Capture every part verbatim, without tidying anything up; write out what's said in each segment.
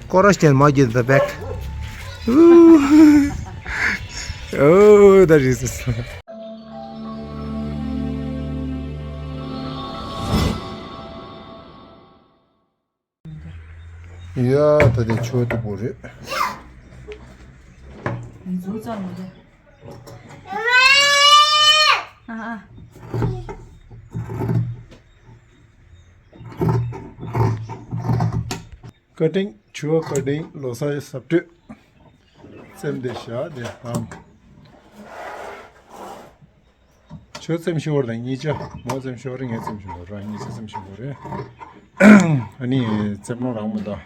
Corrosion might in the back. Ooh. Oh, that is. ཡ། ད་དེ་ཆོ་དུ་པོ་རེད། ཡིན་ཚུལ་ཙམ་མི་འདུག་ཨ་ཨ། བཀའ་དྲིན་ཆུ་བ། བཀའ་དྲིན་ལོ་གསར་གཟབ་སྤྲོས། རྩེམ་དེ་བཞག་དེ་ཧམ། ཆུ་བ་རྩེམ་ཤོར་དང་གཉིས་ཆ། མོ་རྩེམ་ཤོར་རེད། ངས་རྩེམ་ཤོར་ར། གཉིས་ཆ་རྩེམ་ཤོར་རེད། ཨ་ནི་རྩེམ་ལོ་རང་མི་འདུག་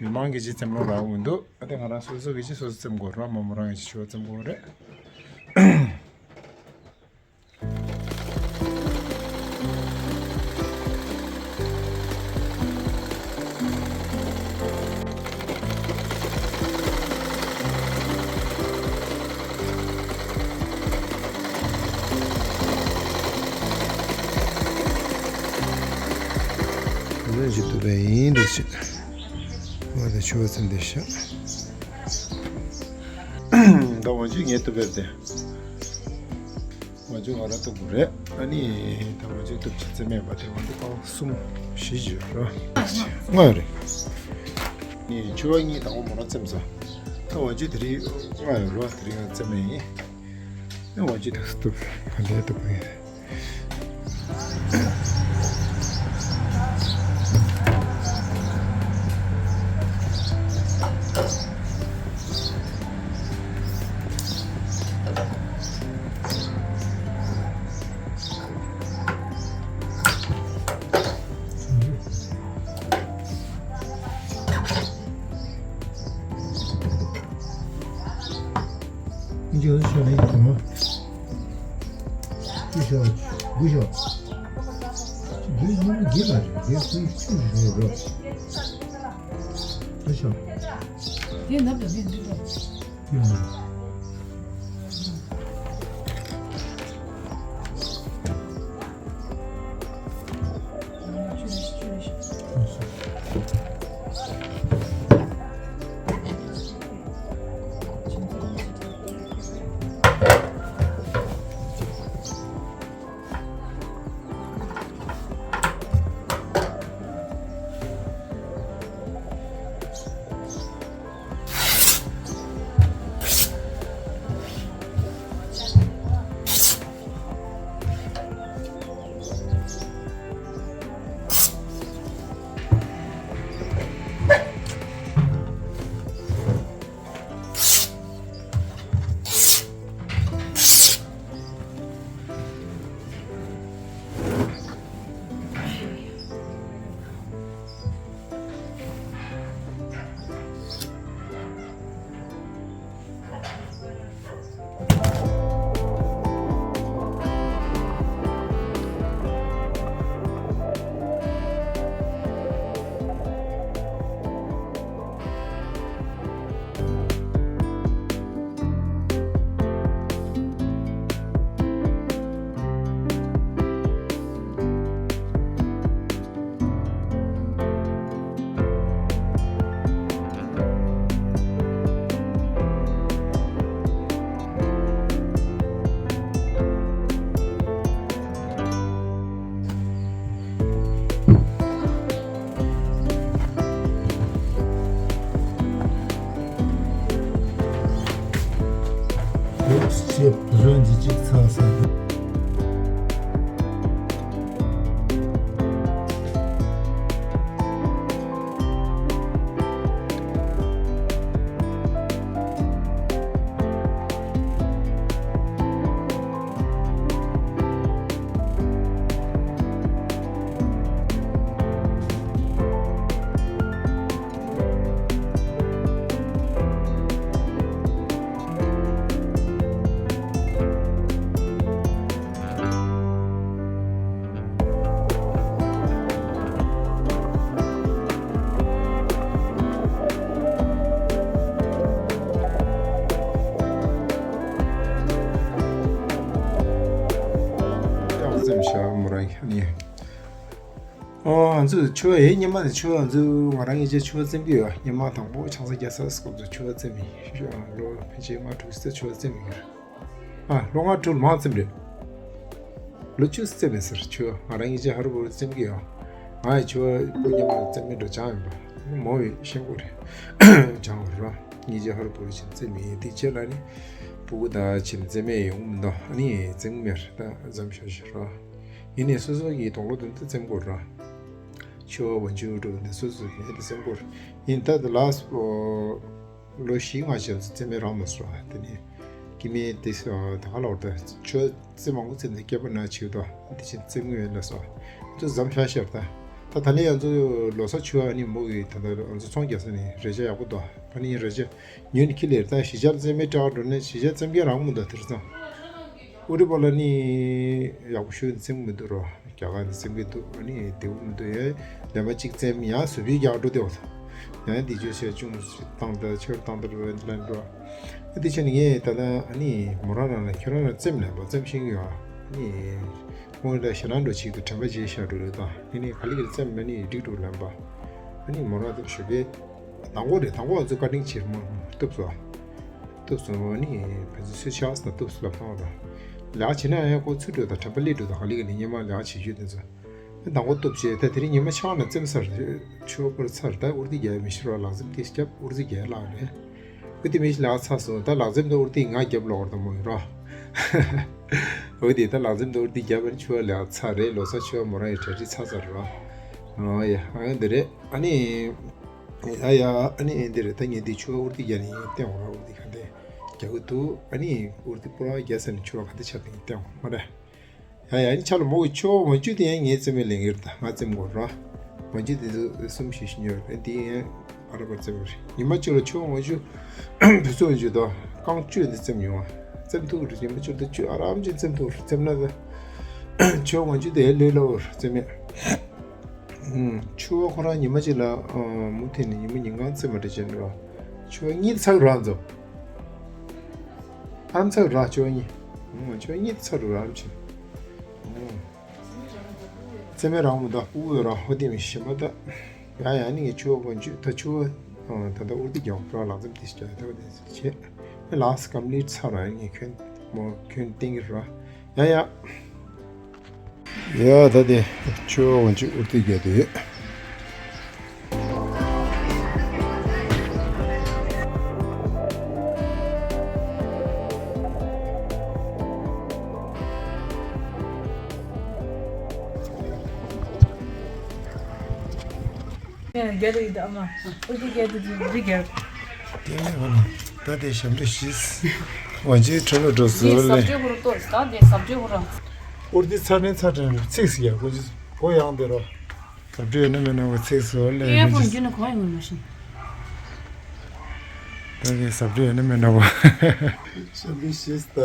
མི་མང་གི་ཅི་རྩེམ་ལོ་རང་མི་འདུག་ཨ་དེ་ང་རང་སོ་སོ་གི་ཅི་སོ་སོ་རྩེམ་དགོས་ར། མོ་མོ་རང་གི་ཅི་ཆུ་བ་རྩེམ་དགོས་རེད། ལན་ཞིག་ཏུ་བས་ཡིན་འདུག་ཞིག་ང་དང་ཆུ་བ་ཚན་འདི་ཤག་ད་འོན་ཅིག་ངས་ཏུ་བས་ཏེ། ང་ཚོ་ང་རང་ལྟ་བུ་རེད། ཨ་ནི་ད་ང་ཚོའི་སྟོབས་ཆེ་ཚད་མེད་པ་དེ་ང་ཚོ་པའོ་གསུམ་བཞི་ཡོད་ར། ལྔ་ཡོད་རེད། ནི་ཆུ་བ་གཉིས་དང་པོ་མོ་རང་རྩེམ་ས། ད་ང་ཚོ་དེ་རིང་ལྔ་ཡོད་ར། དེ་རིང་ང་རྩེ་མེད་ཡིན། ཨ་ང་ཚོ་ད་སྟོབས་ག་འདྲའི་སྟོབས་ཡིན། ཡོག་སི་ཅེབ་རོན་ཇི་ཅིག་ཚ་ས། ང་ཚོས་ཕྱུ་པ་ཡའི་སྔོན་མ་དེ་ཕྱུ་པ་ང་ཚོས་ང་རང་ཉིད་ཀྱིས་ཕྱུ་པ་བཙེམ་གྱི་ཡོད། སྔོན་མ་དང་པོ་ཆང་ས་རྒྱག་ས་སྐབས་སུ་ཕྱུ་པ་བཙེམ་ཡིན། ལོ་ཕལ་ཆེར་ལྔ་དྲུག་ཙམ་ཕྱུ་པ་བཙེམ་ཡིན། ཨ་ལོ་ལྔ་དྲུག་མང་བཙེམ་རེད། ལོ་བཅུ་བཙེམ་མེད་ཟེར་ཕྱུ་པ། ང་རང་ཉིད་ཀྱིས་ཧ་རུ་བུ་རུ་བཙེམ་གྱི་ཡོད། ང་ཡི་ཕྱུ་པ་སྔོན་མ་བཙེམ་མེད་འགྲོ་སྦྱངས་ཡིན་པ། མོ་བས་ཤེས་དགོས་རེད། སྦྱངས་པ་རེད། ངེད་ཀྱིས་ཧ་རུ་བུ་རུ་བྱས་བཙེམ་མེད། དེ་རྗེས་ལ་ནི་སྤུ་གུ་དང་བྱས་བཙེམ་མེད་ཡོང་མི་འདུག་ཨ་ནི་བཙེམ་མེད་ད་འཛོམས་ཤོར་ཤོར་ར། ཡིན་ནའི་སོ་སོ་ཡི་དུག་ལོག་དོན་དུ་བཙེམ་དགོས་ར། ཕྱུ་པ་བ་འཇུ་འགྲོ་འདི་སོ་སོ་ཡི་དེ་བཙེམ་དགོས། ཡིན་ད་དེ་ལ་ལོ་བཞི་ལྔ་ཞིག་བཙེམ་མེད་རང་མ་སོང་། དེ་ནས་སྐྱེ་དམན་དེ་ད་ག་ལོར་ད་ཕྱུ་པ་བཙེམ་མང་པོ་བཙེམ་ནས་སྐྱེས་པ་ན་བྱེད་དོ། དེ་བཞིན་བཙེམ་དགོས་ཡོད་ལ་སོ། ཚོ་འཛོམས་ཤོར་ཤོར་ད། ད་ད་ལན་ང་ཚོ་ལོ་གསར་ཕྱུ་པ་ནི་མོ་གི་ད་ད་ང་ཚོ་ཚོང་རྒྱག་ས་ནི་རས་ཆ་ཡག་པོ་འདུག་ད་ནི་རས་ཆ་ཉོས་ནས་ཁྱེར་ལེ། ད་གཞིས་ཆགས་བཙེམ་མེད་སྤྲད་འགྲོ་ནས་གཞིས་ཆགས་བཙེམ་མཁན་རང་མི་འདུག་དེར་སོང་། ཨུ་རི་པ་ལ་ནི་ཡག་པོ་ཞུ་ནས་བཙེམ་མི་འདུག་རོ། རྒྱ་གར་ནས་བཙེམ་གྱི་འདུག་ཨ་ནི་བདེ་པོ་མི་འདུག་ཡང་ལན་པ་གཅིག་བཙེམ་ཡང་བཟོ་པའི་རྒྱག་འགྲོ་དེ་བ། ཡང་འདི་ཅོ་ཤེས་ཅུང་བཏང་ད་ཆེར་བཏང་ད་རོ་ལན་རོ། ཨ་དེ་ཆ་ནི་ངས་ད་ལྟ་ཨ་ནི་མོ་རང་རང་ལ་ཁྱོད་རང་ལ་བཙེམ་ལན་པ་བཙེམ་ཤེས་ཀྱི་ཡོད། ཨ་ནི་ཁོང་ལ་ཞེ་དྲག་འགྲོ་བྱེད་དུ་དྲན་པ་བརྗེད་ཤག་འགྲོ་ལོས་དང་ཨ་ནི་ག་ལི་ག་ལི་བཙེམ་མ་ནི་འགྲིག་འགྲོ་ལན་པ། ཨ་ནི་མོ་རང་དེ་ཞོ་པའི་དང་པོ་རེད། དང་པོ་ང་ཚོ་བཀའ་དྲིན་ཆེ་མོ་གཏུབ་སོ། གཏུབ་སོང་ནི་ཕན་ཚུན་སུ་ཆགས་སུ་གཏུབ་སུ་ལབ་སོང་བ། ལག་བྱེད་ན་ཡང་ཁོ་ཚུར་འགྲོ་དང་དྲན་པ་སླེབས་འགྲོ་དང་ག་ལི་ག་ལི་སྔོན་མ་ལག་བྱེད་རྒྱུ་དེ་ཚོ། དང་པོ་གཏུབ་བྱས་ད་དེ་རིང་ཉི་མ་ཆག་ནས་བཙེམ་ཚར། ཕྱུ་པ་ཚར་ད་ཨུར་དི་རྒྱག་མི་ཤི་རོགས། ལག་འཛེམ་དེ་རྒྱབ་ཨུར་དི་རྒྱག་ལག་རེད། ཨུ་དི་མི་ཤི་ལག་ཚ་སོང་ད་ལག་འཛེམ་ད་ཨུར་དི་ང་རྒྱབ་ལོག་ར་ད་མོ་ཡོད་རོགས། ཨུ་དི་ད་ལག་འཛེམ་ད་ཨུར་དི་རྒྱབ་ཨ་ནི་ཕྱུ་པ་ལག་ཚ་རེད། ལོ་ཚ་ཕྱུ་པ་མོ་རང་ཡི་གྲ་སྒྲིག་ཚ་ཚར་རོགས། ཨ་ཡ་ཨ་འདི་རེད། ཨ་ནི་ཡ་ཡ་ཨ་ནི་ཨེ་འདི་རེད། ད་ངས་འདི་ཕྱུ་པ་ཨུར་དི་རྒྱག་ནི་ཡིན་བསྟན་འོང་ར། ཨུར་དི་ག་འདི་རྒྱག་གི་འདུག་ཨ་ནི་ཨུར་དི་པུ་ར་རྒྱག་ས་ནི་ཕྱུ་པ་ག་འདི་ཆགས་དེ་ཡིན་བསྟན་འོང་མ་རེད། ཡ་ཡ་ཨ་ནི་ཆ་ལ་མོ་གི་ཕྱུ་པ་ང་ཚོས་དེ་ཡང་ངས་བཙེམ་པའི་ལས་འགན་རེད། ད་ང་བཙེམ་དགོས་ར། ང་ཚོས་དེ་ཚོ་གསུམ་བཞི་ཞིག་ཉོས་རེད། དེ་ཡང་བར་བར་བཙེམ་རེད། ཉི་མ་བཅུ་ལ་ཕྱུ་པ་ང་ཚོས་བུ་ཚོ་ང་ཚོས་ད་རྐང་བཅུ་འདི་བཙེམ་ཡོང་བ། བཙེམ་ཐུབ་རེད། ཉི་མ་བཅུ་ད་བཅུ་ཨ་རམ་ཅིག་བཙེམ་ཐུབ་རེད། བཙེམ་ན་ད་ཕྱུ་པ་ང་ཚོས་དེ་ལས་སླ་བོ་རེད་བཙེམ་ཡ། ཕྱུ་པ་ཁོ་རང་ཉི་མ་གཅིག་ལ་མུ་མཐུད་ནས་ཉི་མ་ཉིན་གང་བཙེམ་མ་འདྲ་བྱས་ནས་ར། ཕྱུ་པ་གཉིས་ཚར་རག་འཛོམས། ཨམ་ཚར་རག་ཕྱུ་པ་གཉིས། ཕྱུ་པ་གཉིས་ཚར་རག་ཨམ་ཆེ། བཙེམ་མེད་རང་མི་འདུག་ཨུ་ཨུ་ར་ཧོ་དེ་མི་ཤེས་མ་ད། ཡ་ཡ་ནི་ངས་ཕྱུ་པ་ཀོན་ཅུ་ད་ཕྱུ་པ་ད་ད་ཨུར་དི་རྒྱག་པ་ལག་འཛེམ་དེ་ཞིག་རྒྱག་ད་བ་དེ་ཞིག་བྱེད། ལགས་ཀམ་ལིཊ་ཚར་ར་ངས་ཁྱོད་མོ་ཁྱོད་ཏིང་གི་ར། ཡ་ཡ། ཡ་ད་དེ་ཕྱུ་པ་ཀོན་ཅུ་ཨུར་དི་རྒྱག་དེ་ཡོད། རྒྱ་རིགས་དང་ཨ་མ། ཨུ་ཅི་རྒྱ་དུ་ཅི་རི་རྒྱ། དེ་ནས་ཨ་ནི་ད་དེ་ཞབས་འདྲེན་ཞིས། ཝང་ཅིའི་ཁྲོད་ལ་འགྲོ་ཟེར་ལེ། ཟབ་ཆོས་ཧུར་ཏོ་ཟ་དེ་ཟབ་ཆོས་ཧུར་ར། ཨུར་དི་ཚར་ནས་ཚར་དྲན་ཚིག་སི་ཡ་གོ་ཅི་གོ་ཡང་དེ་རོ། ཟབ་ཆོས་ཡོད་ན་མེད་ན་གོ་ཚིག་སི་ལེ། ཡ་ཧོན་རྒྱུ་ན་གོ་ཡང་མ་ཤེས། ད་དེ་ཟབ་ཆོས་ཡོད་ན་མེད་ན་གོ། ཞབས་འདྲེན་ཞིས་ད།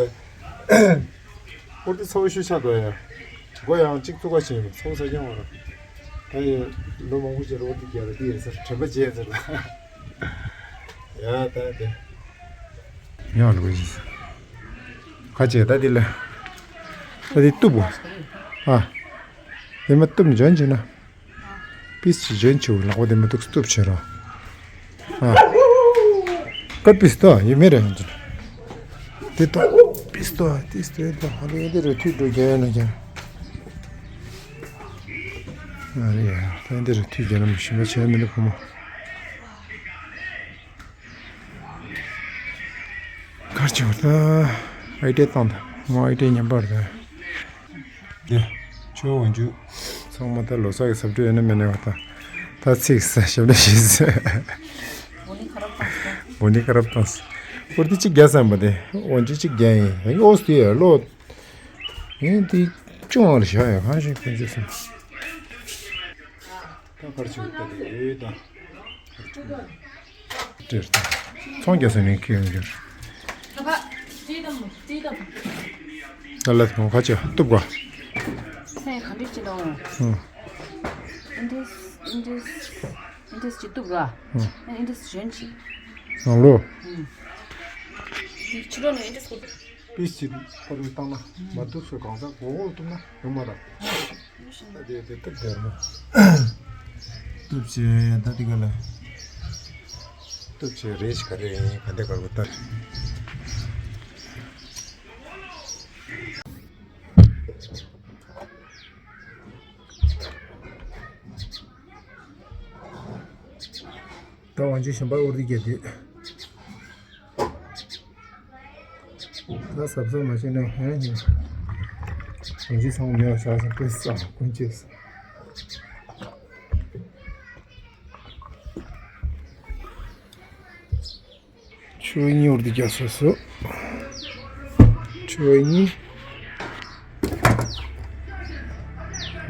ཧོར་དེ་ཚ་བོ་ཤུལ་ཆགས་འགྲོ་ཡ། མགོ་ཡང་གཅིག་བཙུགས་པ་བྱས་ཡོད། ཚ་བོ་ཚ་རྐྱང་བ་ར། ད་ཡི་ལོ་མང་པོ་ཅིག་ཧོར་དེ་རྒྱལ་ར་དེ་ཡིན་ཟེར་དྲན་པ་བརྗེད་ཟེར་ལ། ཡ་ད་དེ། ཡང་ལོ་ཡིན། ཁ་ཅིག་ད་དེ་ལ། ད་དེ་གཏུབ་བོ། ཨ། དེ་མ་གཏུབ་འཇོན་བྱས་ན། པིས་ཅི་ཇོན་ཆུ་ལག་པ་དེ་མ་གཏུགས་སྟུབ་བྱེད་རོགས། ཨ། ཀར་པིས་ཏོ་ཡེ་མེ་རེ་ཧན་ཅི། དེ་ཏོ་པིས་ཏོ་ཏིས་ཏོ་ཏོ་ཧ་ལེ་དེ་རུ་ཐུག་འགྲོ་རྒྱ་ཡ་ན་རྒྱ། ཨ་རེ་ཡ་ད་དེ་རུ་ཐུག་རྒྱ་ན་མི་ཤི་མ་བྱས་མི་འདུག་ཁོ་མོ། གར་ཆེ་བར་ད་ཨའི་ཏྲེ་བཏང་ད་མོ་ཨའི་ཏྲེ་ཉམས་པར་ད། ཡ། ཆོས་འོན་རྒྱུ། ཚང་མ་ད་ལོ་གསར་གྱི་ཟབ་སྤྲོས་ཡོད་ན་མེད་ན་བ་ད། ད་ཚིག་ས་ཞབས་ལ་ཞིག་ས། བོ་ནི་ཁ་རབ་བཏང་ས། ཧོར་དེ་གཅིག་རྒྱག་བསམ་པ་དེ་འོན་རྒྱུ་གཅིག་རྒྱག་ཡིན་ཡང་ཨོ་སྟེ་ཡ་ལོ། ཡིན་དེ་ཅུང་བར་བཞག་ཡ་གང་ཞིག་ཕན་ཆད་སོང་། ད་གར་ཆུ་ད་དེ་ཡོད་ད། སྤྲེལ་ད། ཚོང་རྒྱག་ས་ནས་ཁྱེར་ཡོང་རྒྱུར། ད་ལ་ཐོང་ཁ་ཆེ་གཏུབ་ག། སེ་ག་འདྲ་ཅི་འདྲ་འོང་། ཨིན་ཌིས་ཨིན་ཌིས་ཨིན་ཌིས་ཅི་གཏུབ་ར། ཨིན་ཌིས་གཞོན་ཅི། ནང་ལོ། ཕྱི་ལོ་ནས་ཨིན་ཌིས་གོ། པིས་ཅི་པར་བཏང་ན་མ་གཏུབ་སུ་གང་ཟག་མགོ་བོ་གཏུབ་ན་ཡོང་མ་ར། ད་དེ་དེ་སྟབས་བདེ་མོ། སྟོབས་ཆེ་ད་དེ་ག་ལ། སྟོབས་ཆེ་རེད་ཤི་ག་རེ་ཡིན་ག་འདི་ག་གོ་ད། ད་ཝང་ཅུན་གཞན་པ་ཨོ་རི་རྒྱལ་དུས། ད་གཟབ་གཟབ་མ་བྱས་ན་ཧོན་ཧིན། ཝང་ཅུན་ཚང་མ་ཉོ་བྱ་སོང་ཀུན་སོང་ཀུན་ཅེས། ཆུ་བོ་གཉིས་འོར་དུ་རྒྱག་སོ་སོ། ཆུ་བོ་གཉིས།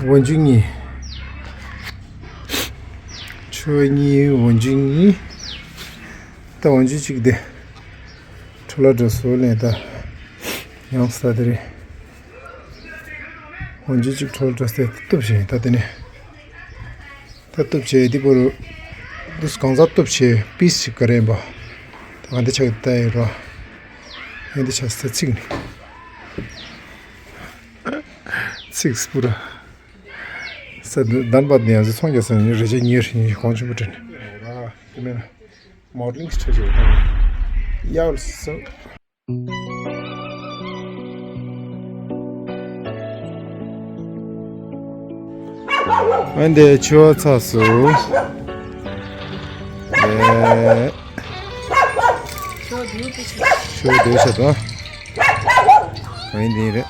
ཝང་ཅུན་གཉིས། ཆུ་བོ་གཉིས་ཝང་ཅུན་གཉིས། ད་ཝང་ཅུན་གཅིག་དེ། འཕྲོ་བརླག་འགྲོ་སོ་ལེན་ད། ཡང་ས་དེ་རེད། ཝང་ཅུན་གཅིག་འཕྲོ་བརླག་འགྲོ་སྟེ་སྟོབས་ཆེ་ད་དེ་ནས། ད་སྟོབས་ཆེ་འདི་པོ་རུ། འདི་གང་ཟག་སྟོབས་ཆེ་པིས་ཞིག་ག་རེ་ཡིན་པ། ད་ག་འདི་ཆགས་ད་ཡི་རོ། ཡང་འདི་ཆགས་ས་ཚིག་ནི། ཚིག་སྤུ་ར། ས་དན་པ་ནས་ཡང་ཚོང་རྒྱག་ས་ནི་རེ་ཆེ་ཉེར་ཉེར་གོང་ཆེན་པོ་དྲན། ར་དེ་མེད་ན་མོ་ཌ་ལིང་ཆེ་ཆེ་ཡོད་ཡ་ལ་སོ། ཨ་འདི་ཆུ་བ་ཚ་སུ། ཨེ། ཆུ་བ་དེ་ཤ་དང་། ཨ་འདི་རེད།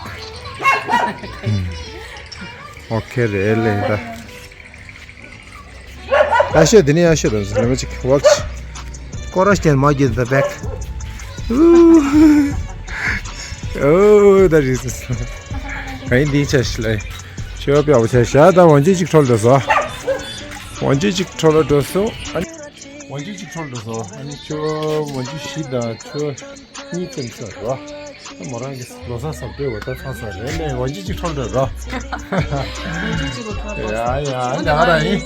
ཨོ་ཁེ་རེད་ལེ་ད། ཨ་ཤོད་དེ་ནས་ཨ་ཤོད་དང་ཟེར་ལེ་མ་ཅིག་ཝག་ཅི། ཀོ་ར་ཤ་ཅན་མ་གྱིན་ད་བེག། ཨོ་ད་རིས། ག་ཡིན་འདི་ཆ་ཤི་ལེ། ཆོས་པའི་ཨོ་ཆ་ཤ་ད་ཝང་ཅུན་གཅིག་འཕྲོ་བརླག་འགྲོ་སོ། ཝང་ཅུན་གཅིག་འཕྲོ་བརླག་འགྲོ་སོ། ཝང་ཅུན་གཅིག་འཕྲོ་བརླག་འགྲོ་སོ། ཨ་ནི་ཆོས་ཝང་ཅུན་བཞི་དང་ཆོས། གཉིས་ཙམ་ཟེར་རོ། མོ་རང་གི་ལོ་གསར་གཟབ་སྤྲོས་འོ་ད་ཚང་ས་རེད་ལེ། ཝང་ཅུན་གཅིག་འཕྲོ་བརླག་འགྲོ་སོ། ཡ་ཡ་ཨ་འདི་ཨ་ར་ཡིན།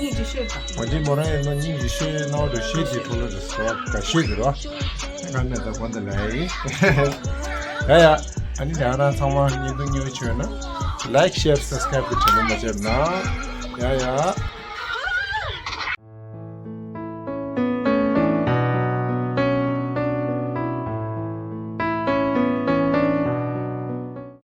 ཝང་ཅུན་མོ་རང་ཡིན་ན་སྙིང་རྗེ་ཤོས་དང་། ཝང་ཅུན་མོ་རང་ཡིན་ན་སྙིང་རྗེ་ཤོས་ནའོ་འགྲོ་ཤེས་ཀྱི་འཕྲོ་བརླག་འགྲོ་སོ་ག་ཤེས་ཀྱི་རོ། ང་མེད་ད་གོ་འདི་ལ་ཡིན། ཡ་ཡ་ཨ་ནི་འདི་ཨ་ར་ཚང་མ་བརྙན་ཐུང་ཉོ་ཆོས་ན་ལའིཀ་ཤེར་སབ་སི་ཀ་རའིབ་གི་དྲན་པ་མ་བརྗེད་ན། ཡ་ཡ།